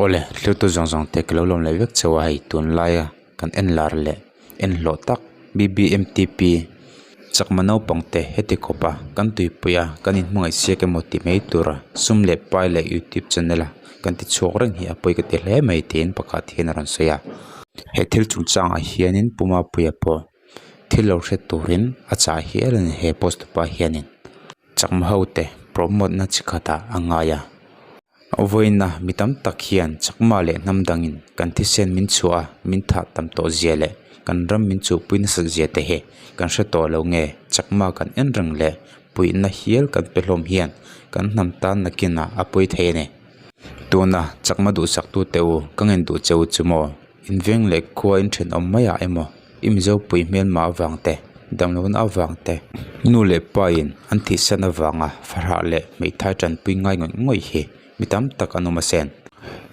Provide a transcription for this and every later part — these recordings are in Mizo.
Awle, thlitu zawng zawng te ka lo lawm leh vek chauh a hei tunlaia kan en lar leh en hlawh tak B_B_M_T_P chakma naupang te heti khawp a kan tuipui a kan inhmangaih siak emaw tih mai tura sum leh pai leh youtube channel a kan ti chhuak reng hi a pawi ka ti hle mai tiin pakhat hian a rawn sawi a he thil chungchangah hianin Pu Mapuia pawh thil lo hre turin a chah hial a ni he post tupa hianin chakma ho te promote na chi khatah a ngai a. Vawiina mi tam tak hian chakma leh hnam dangin kan thisen min chhuah a, min thah tam tawh zia leh kan ram min chuhpui nasat zia te hi kan hre tawh lo nge chakma kan en reng leh puihna hial kan pe hlawm hian kan hnam tan nakinah a pawi thei a ni. Tuna chakma duhsak tute u ka ngen duh che u chu maw? Inveng leh khua in thenawm maiah emaw i mizo pui hmelma avang te, damlohna avang te, nu leh pa in an thihsan avanga fahrah leh hmeithai tanpui ngai ngawih ngawih hi mi tam tak an awm a sen.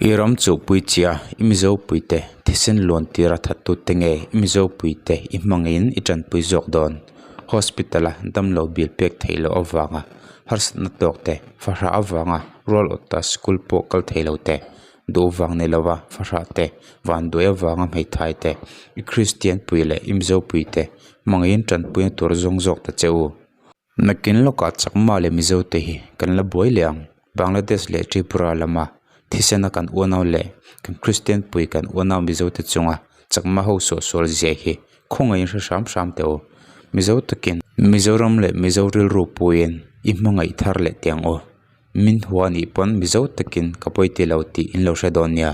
I ram chuhpui chiah i mizo pui te thisen luan tir a that tute nge i mizo pui te i hmangin i tanpui zawk dawn. Hospital a damlo bil pek theih loh avanga harsatna tawk te, fahrah avanga rual awta school pawh kal thei lo te, Duh vang nei lova fahrah te, vanduai avanga hmeithai te, i Kristian pui leh i Mizo pui te hmangin tanpuina tur zawng zawk ta che u. Nakin lawkah Chakma leh Mizo te hi kan la buai leh ang. Bangladesh leh Tripura lama thisena kan unau leh kan Kristian pui kan unau Mizo te chunga Chakma ho suahsual zia hi khawngaihin hre hram hram teh u. Mizo takin Mizoram leh Mizo rilru puiin i hmangaih thar leh teh ang u. Min hua anih pawn mizo takin ka pawi ti lo tih in lo hre dawn nia.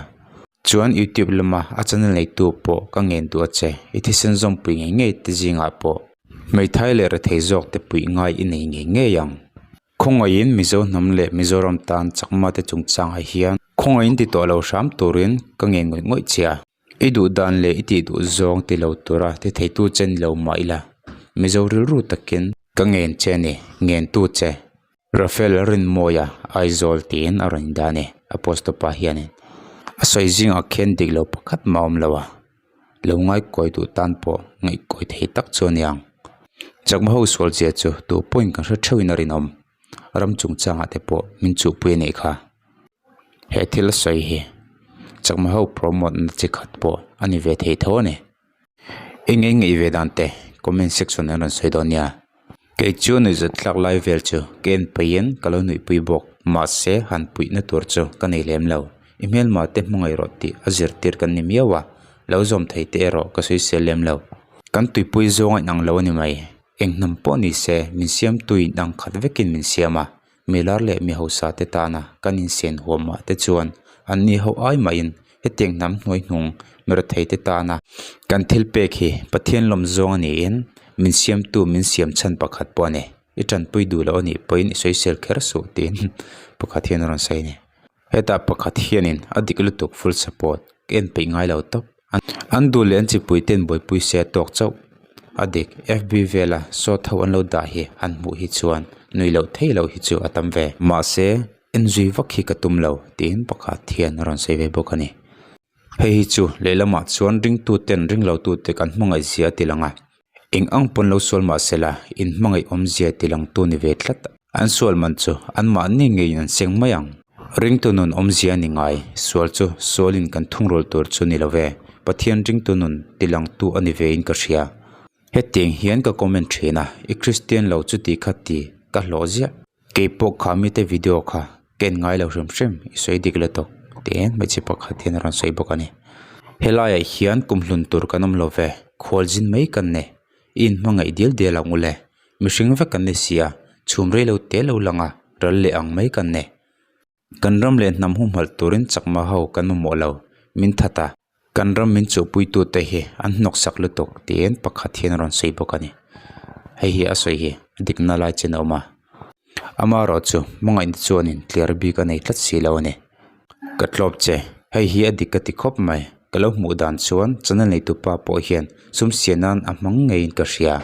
Chuan youtube lama a channel neitu pawh ka ngen duh a che, i thisen zawmpui ngei ngei te zingah pawh hmeithai leh rethei zawk te puih ngai i nei ngei ngei ang. Khawngaihin Mizo hnam leh Mizoram tan chakma te chungchangah hian khawngaihin ti tawh lo hram turin ka ngen ngawih ngawih che a. I duh dan leh i tih duh zawng ti lo tura ti theitu che ni lo mah ila Mizo rilru takin ka ngen che a ni, ngentu che. Rafael Rinmawia Aizawl tiin a rawn indah a ni a post tawpah hianin a sawi zingah khian dik lo pakhat mah a awm lo a lo ngaikawi duh tan pawh ngaihkawi thei tak chu a ni ang chakma ho sual zia chu tu pawhin kan hre theuhin a rinawm ram chungchangah te pawh min chuhpui a nih kha he thil a sawi hi chakma ho promote na chi khat pawh a ni ve thei tho a ni. Eng eng ngaih ve dan te comment section an rawn sawi dawn nia. Kei chu nuihzat tlak lai vel chu ka en peihin ka lo nuihpui bawk mahse han puihna tur chu ka nei lem lo. I hmelma te hmangaih rawh tih a zirtir kan ni miau a, lo zawm thei te erawh ka sawisel lem lo. Kan tuipui zawng a inang lo a ni mai. Eng hnam pawh ni se min siamtu inang khat vekin min siam a, Milar leh mi hausa te tana kan insen huamah te chuan an ni ho ai mahin hetiang hnam hnuai hnung mirethei te tana kan thil pek hi Pathian lawm zawng a niin min siamtu min siam chhan pakhat pawh a ni. I tanpui duh loh a nih pawhin i sawisel kher suh tiin pakhat hian a rawn sawi a ni. Hetah pakhat hianin a dik lutuk full support ka en peih ngai lo tawp. An duh leh an chipui ten buaipui se a tawk chauh. A dik F_B vela sawt ho an lo dah hi han hmuh hi chuan nui loh theih loh hi chu a tam ve. Mahse en zui vak hi ka tum lo tiin pakhat hian a rawn sawi ve bawk a ni. Hei hi chu lehlamah chuan ringtu ten ring lo tute kan hmangaih zia a ti lang a. Eng ang pawn lo sual mah se la in hmangaih awmzia ti langtu ni ve tlat. An sual man chu anmahni ngeiin an seng mai ang. Ringtu nun awmzia a ni ngai, sual chu sualin kan thungrul tur chu ni lo ve, Pathian ringtu nun ti langtu a ni vein ka hria. Hetiang hian ka comment thin a, i Kristian lo chuti kha ti ka hlawh ziah. Keipawh kha mite video kha ka en ngai lo hrim hrim i sawi dik la tawk tiin hmeichhe pakhat hian a rawn sawi bawk a ni. Helaiah hian kumhlun tur kan awm lo ve, khualzin mai kan nei, i inhmangaih dial dial ang u le, mihring vek kan ni si a, chhum rei lo te lo lang a, ral leh ang mai kan nei. Kan ram leh hnam humhalh turin chakma ho kan mamawh lo, min that a, kan ram min chuhpuitute hi an hnawksak lutuk tiin pakhat hian a rawn sawi bawk a ni. Hei hi a sawi hi a dikna lai chin a awm a, amaherawh chu hmangaihna chuanin tliar bik a nei tlat si lo a ni. Ka tlawp che, hei hi a dik ka ti khawp mai, ka lo hmuh dan chuan channel neitupa pawh hian sum siam nan a hmang ngeiin ka hria.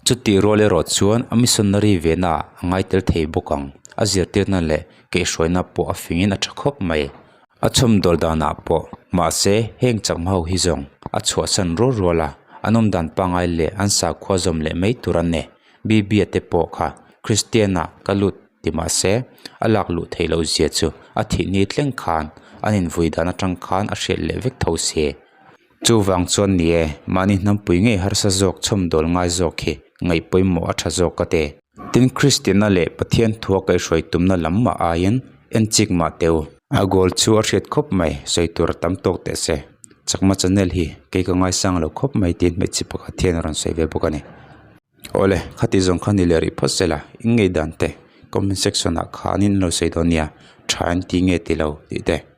Chutih rual erawh chuan a missionary ve na ah a ngai tel thei bawk ang, a zirtirna leh keihhruaina pawh a fingin a tha khawp mai. A chhawmdawl danah pawh mahse heng chakma ho hi zawng a chhuahsan rual rual a, an awm dan pangngai leh an sakhua zawm leh mai tur an ni. Bibia te pawh kha Kristian ah ka lut ti mahse a lak luh theih loh zia chu a thih ni thleng khan an invui dan atang khan a hriat leh vek tho si. Chuvang chuan ni e, mahni hnampui ngei harsa zawk chhawmdawl ngai zawk hi ngaih pawimawh a tha zawk ka ti. Tin, Kristianna leh Pathian thua kaihhruai tumna lam mah aiin en chik mah teh u. A goal chu a hriat khawp mai, sawi tur a tam tawk teh se. Chakma channel hi kei ka ngaisang lo khawp mai tiin hmeichhe pakhat hian a rawn sawi ve bawk a ni. Awle, khati zawng kha ni leh rih phawt se la, in ngei dan te comment section ah khanin an lo sawi dawn nia, tha an ti nge ti lo tih te.